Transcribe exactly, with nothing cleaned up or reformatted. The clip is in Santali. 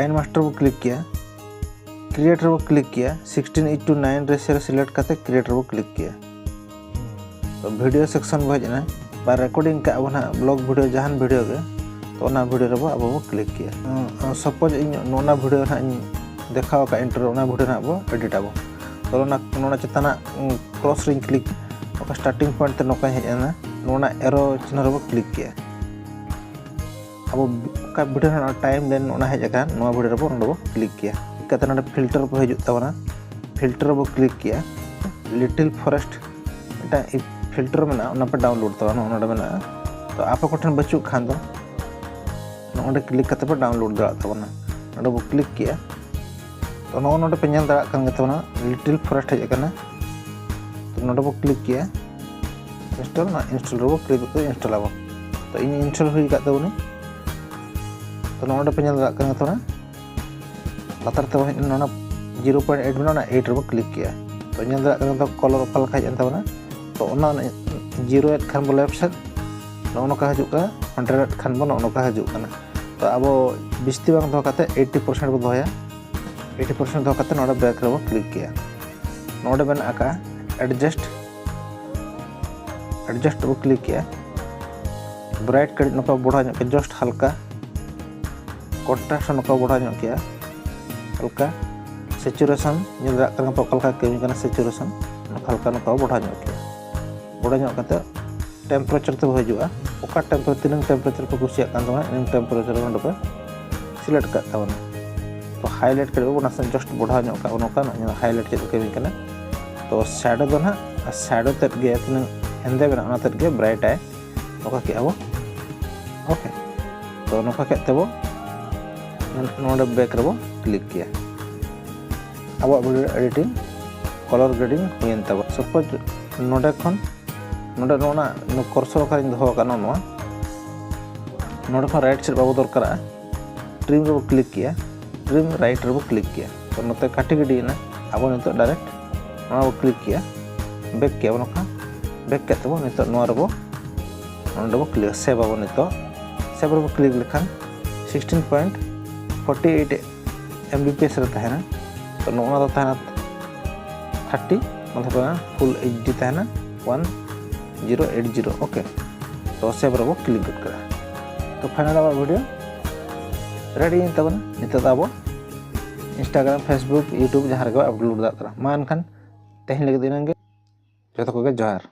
KineMaster ᱵᱚ click ᱠᱮᱭᱟ, create ᱨᱮᱵᱚ click ᱠᱮᱭᱟ, sixteen eight to nine ratio ᱨᱮ select ᱠᱟᱛᱮ create ᱨᱮᱵᱚ click ᱠᱮᱭᱟ᱾ ᱛᱚ video section ᱵᱚ ᱦᱮᱡ ᱮᱱᱟ, ᱵᱟ recording ᱠᱟᱜ ᱟᱵᱚ ᱱᱟᱦᱟᱜ vlog video, ᱡᱟᱦᱟᱱ video ᱜᱮ, ᱛᱚ ᱚᱱᱟ video ᱨᱮᱵᱚ ᱟᱵᱚ ᱵᱚ click ᱠᱮᱭᱟ᱾ ᱥᱟᱯᱳᱡᱽ ᱤᱧ ᱱᱚᱜᱼᱚ ᱱᱟ video ᱱᱟᱦᱟᱜ ᱤᱧ ᱫᱮᱠᱷᱟᱣ ᱟᱠᱟᱫ intro, ᱚᱱᱟ video ᱱᱟᱦᱟᱜ ᱵᱚ edit ᱟᱵᱚ᱾ ᱛᱚ ᱚᱱᱟ ᱱᱚᱣᱟ ᱪᱮᱛᱟᱱᱟᱜ cross ᱨᱤᱧ click, ᱚᱠᱟ starting point ᱛᱮ ᱱᱚᱝᱠᱟᱧ ᱦᱮᱡ ᱮᱱᱟ, ᱱᱚᱣᱟ arrow ᱪᱤᱱᱦᱟᱹ ᱨᱮᱵᱚ click ᱠᱮᱭᱟ᱾ ᱟᱵᱚ ᱚᱠᱟ video ᱨᱮᱱᱟᱜ time line ᱚᱱᱟ ᱦᱮᱡ ᱟᱠᱟᱱ, ᱱᱚᱣᱟ video ᱨᱮᱵᱚ ᱱᱚᱰᱮ ᱵᱚ click ᱠᱮᱭᱟ᱾ Click ᱠᱟᱛᱮ ᱱᱚᱰᱮ filter ᱠᱚ ᱦᱤᱡᱩᱜ ᱛᱟᱵᱚᱱᱟ, filter ᱨᱮᱵᱚ click ᱠᱮᱭᱟ᱾ Little Forest ᱢᱤᱫᱴᱟᱝ filter ᱢᱮᱱᱟᱜᱼᱟ, ᱚᱱᱟ ᱯᱮ download ᱛᱟᱵᱚᱱᱟ, ᱱᱚᱰᱮ ᱢᱮᱱᱟᱜᱼᱟ᱾ ᱛᱚ ᱟᱯᱮ ᱠᱚᱴᱷᱮᱱ ᱵᱟᱹᱪᱩᱜ ᱠᱷᱟᱱ ᱫᱚ ᱱᱚᱰᱮ click ᱠᱟᱛᱮ ᱯᱮ download ᱫᱟᱲᱮᱭᱟᱜ ᱛᱟᱵᱚᱱᱟ᱾ ᱱᱚᱰᱮ ᱵᱚ click ᱠᱮᱭᱟ᱾ ᱛᱚ ᱱᱚᱜᱼᱚ ᱱᱚᱰᱮ ᱯᱮ ᱧᱮᱞ ᱫᱟᱲᱮᱭᱟᱜ ᱠᱟᱱ ᱜᱮ ᱛᱟᱵᱚᱱᱟ, Little Forest ᱦᱮᱡ ᱟᱠᱟᱱᱟ᱾ ᱛᱚ ᱱᱚᱰᱮ ᱵᱚ click ᱠᱮᱭᱟ, install, ᱚᱱᱟ install ᱨᱮᱵᱚ click ᱠᱟᱛᱮ install ᱟᱵᱚ᱾ ᱛᱚ ᱤᱧ install ᱦᱩᱭ ᱟᱠᱟᱫ ᱛᱟᱵᱚᱱᱟ᱾ ᱛᱚ ᱱᱚᱰᱮ ᱯᱮ ᱧᱮᱞ ᱫᱟᱲᱮᱭᱟᱜ ᱠᱟᱱ ᱜᱮ ᱛᱟᱵᱚᱱᱟ, ᱞᱟᱛᱟᱨ ᱛᱮᱵᱚ ᱦᱮᱡ ᱮᱱᱟ, ᱚᱱᱟ zero point eight ᱢᱮᱱᱟᱜᱼᱟ, ᱚᱱᱟ eight ᱨᱮᱵᱚ click ᱠᱮᱭᱟ᱾ ᱛᱚ ᱧᱮᱞ ᱫᱟᱲᱮᱭᱟᱜ ᱠᱟᱱᱟ ᱛᱚ color ᱚᱠᱟ ᱞᱮᱠᱟ ᱦᱮᱡ ᱮᱱ ᱛᱟᱵᱚᱱᱟ᱾ ᱛᱚ ᱚᱱᱟ zero ᱮᱫ ᱠᱷᱟᱱ ᱵᱚ left side, ᱱᱚᱜᱼᱚ ᱱᱚᱝᱠᱟ ᱦᱤᱡᱩᱜ ᱠᱟᱱᱟ, hundred ᱮᱫ ᱠᱷᱟᱱ ᱵᱚ ᱱᱚᱜᱼᱚ ᱱᱚᱝᱠᱟ ᱦᱤᱡᱩᱜ ᱠᱟᱱᱟ᱾ ᱛᱚ ᱟᱵᱚ ᱵᱤᱥᱛᱤ ᱵᱟᱝ ᱫᱚᱦᱚ ᱠᱟᱛᱮ eighty percent ᱵᱚ ᱫᱚᱦᱚᱭᱟ᱾ Eighty percent ᱫᱚᱦᱚ ᱠᱟᱛᱮ ᱱᱚᱰᱮ back ᱨᱮᱵᱚ click ᱠᱮᱭᱟ᱾ ᱱᱚᱰᱮ ᱢᱮᱱᱟᱜ ᱟᱠᱟᱫᱼᱟ adjust, adjust ᱵᱚ click ᱠᱮᱭᱟ᱾ Bright ᱠᱟᱹᱴᱤᱡ ᱱᱚᱝᱠᱟ ᱵᱚᱲᱦᱟᱣ ᱧᱚᱜ ᱠᱮᱭᱟ, just ᱦᱟᱞᱠᱟ᱾ Contrast ᱦᱚᱸ ᱱᱚᱝᱠᱟ ᱵᱚᱲᱦᱟᱣ ᱧᱚᱜ ᱠᱮᱭᱟ, ᱦᱟᱞᱠᱟ᱾ Saturation ᱧᱮᱞ ᱫᱟᱲᱮᱭᱟᱜ ᱠᱟᱱᱟ ᱯᱮ ᱚᱠᱟ ᱞᱮᱠᱟ ᱠᱟᱹᱢᱤ ᱠᱟᱱᱟ, saturation ᱦᱟᱞᱠᱟ ᱱᱚᱝᱠᱟ ᱵᱚᱲᱦᱟᱣ ᱧᱚᱜ ᱠᱮᱭᱟ᱾ ᱵᱚᱲᱦᱟᱣ ᱧᱚᱜ ᱠᱟᱛᱮ temperature ᱛᱮᱵᱚ ᱦᱤᱡᱩᱜᱼᱟ, ᱚᱠᱟ temperature, ᱛᱤᱱᱟᱹᱝ temperature ᱯᱮ ᱠᱩᱥᱤᱭᱟᱜ ᱠᱟᱱ ᱛᱟᱵᱚᱱᱟ, ᱤᱱᱟᱹᱝ temperature ᱱᱚᱰᱮ ᱯᱮ select ᱠᱟᱜ ᱛᱟᱵᱚᱱᱟ᱾ ᱛᱚ highlight ᱠᱟᱹᱴᱤᱡ ᱵᱚ ᱱᱟᱥᱮ just ᱵᱚᱲᱦᱟᱣ ᱧᱚᱜ ᱠᱟᱜ ᱵᱚᱱ, ᱱᱚᱝᱠᱟ highlight ᱪᱮᱫ ᱠᱟᱹᱢᱤ ᱠᱟᱱᱟ᱾ ᱛᱚ shadow ᱫᱚ ᱱᱟᱦᱟᱜ shadow ᱛᱮᱫ ᱜᱮ, ᱛᱤᱱᱟᱹᱝ ᱦᱮᱸᱫᱮ ᱢᱮᱱᱟᱜᱼᱟ ᱚᱱᱟ ᱛᱮᱫ ᱜᱮ bright ᱟᱭ, ᱱᱚᱝᱠᱟ ᱠᱮᱜᱼᱟ ᱵᱚ᱾ OK, ᱛᱚ ᱱᱚᱝᱠᱟ ᱠᱮᱫ ᱛᱮᱵᱚ ᱱᱚᱰᱮ back ᱨᱮᱵᱚ click ᱠᱮᱭᱟ᱾ ᱟᱵᱚᱣᱟᱜ video editing, color grading ᱦᱩᱭᱮᱱ ᱛᱟᱵᱚᱱᱟ᱾ Suppose ᱱᱚᱰᱮ ᱠᱷᱚᱱ ᱱᱚᱰᱮ ᱱᱚᱜᱼᱚ ᱱᱟ cursor ᱚᱠᱟᱨᱤᱧ ᱫᱚᱦᱚ ᱟᱠᱟᱫ ᱱᱚᱣᱟ, ᱱᱚᱰᱮ ᱠᱷᱚᱱ right side ᱵᱟᱵᱚ ᱫᱚᱨᱠᱟᱨᱟᱜᱼᱟ, trim ᱨᱮᱵᱚ click ᱠᱮᱭᱟ, trim right ᱨᱮᱵᱚ click ᱠᱮᱭᱟ᱾ ᱛᱚ ᱱᱚᱛᱮ ᱠᱟᱹᱴᱤᱡ ᱜᱤᱰᱤᱭᱮᱱᱟ, ᱟᱵᱚ ᱱᱤᱛᱚᱜ direct ᱱᱚᱣᱟ ᱵᱚ click ᱠᱮᱭᱟ, back ᱠᱮᱭᱟ ᱵᱚ ᱱᱚᱝᱠᱟ, back ᱠᱮᱫ ᱛᱮᱵᱚ ᱱᱤᱛᱚᱜ ᱱᱚᱣᱟ ᱨᱮᱵᱚ ᱱᱚᱰᱮ ᱵᱚ click, save ᱟᱵᱚ᱾ ᱱᱤᱛᱚᱜ save ᱨᱮᱵᱚ click ᱞᱮᱠᱷᱟᱱ sixteen point forty eight M B P S ᱨᱮ ᱛᱟᱦᱮᱱᱟ᱾ ᱛᱚ ᱱᱚᱜᱼᱚ ᱱᱚᱣᱟ ᱫᱚ ᱛᱟᱦᱮᱱᱟ thirty, ᱢᱚᱛᱞᱚᱵ ᱯᱷᱩᱞ H D ᱛᱟᱦᱮᱱᱟ one zero eight zero᱾ OK, ᱛᱚ ᱥᱮᱵᱷ ᱨᱮᱵᱚ ᱠᱞᱤᱠ ᱜᱚᱫ ᱠᱟᱜᱼᱟ᱾ ᱛᱚ ᱯᱷᱟᱭᱱᱟᱞ ᱟᱵᱚᱣᱟᱜ ᱵᱷᱤᱰᱤᱭᱳ ᱨᱮᱰᱤ ᱭᱮᱱ ᱛᱟᱵᱚᱱᱟ᱾ ᱱᱤᱛᱚᱜ ᱫᱚ ᱟᱵᱚ Instagram, Facebook, YouTube ᱡᱟᱦᱟᱸ ᱨᱮᱜᱮ ᱟᱯᱞᱳᱰ ᱫᱟᱲᱮᱭᱟᱜ ᱠᱟᱱᱟ᱾ ᱢᱟ ᱮᱱᱠᱷᱟᱱ ᱛᱮᱦᱮᱧ ᱞᱟᱹᱜᱤᱫ ᱤᱱᱟᱹᱜ ᱜᱮ᱾ ᱡᱚᱛᱚ ᱠᱚᱜᱮ ᱡᱚᱦᱟᱨ᱾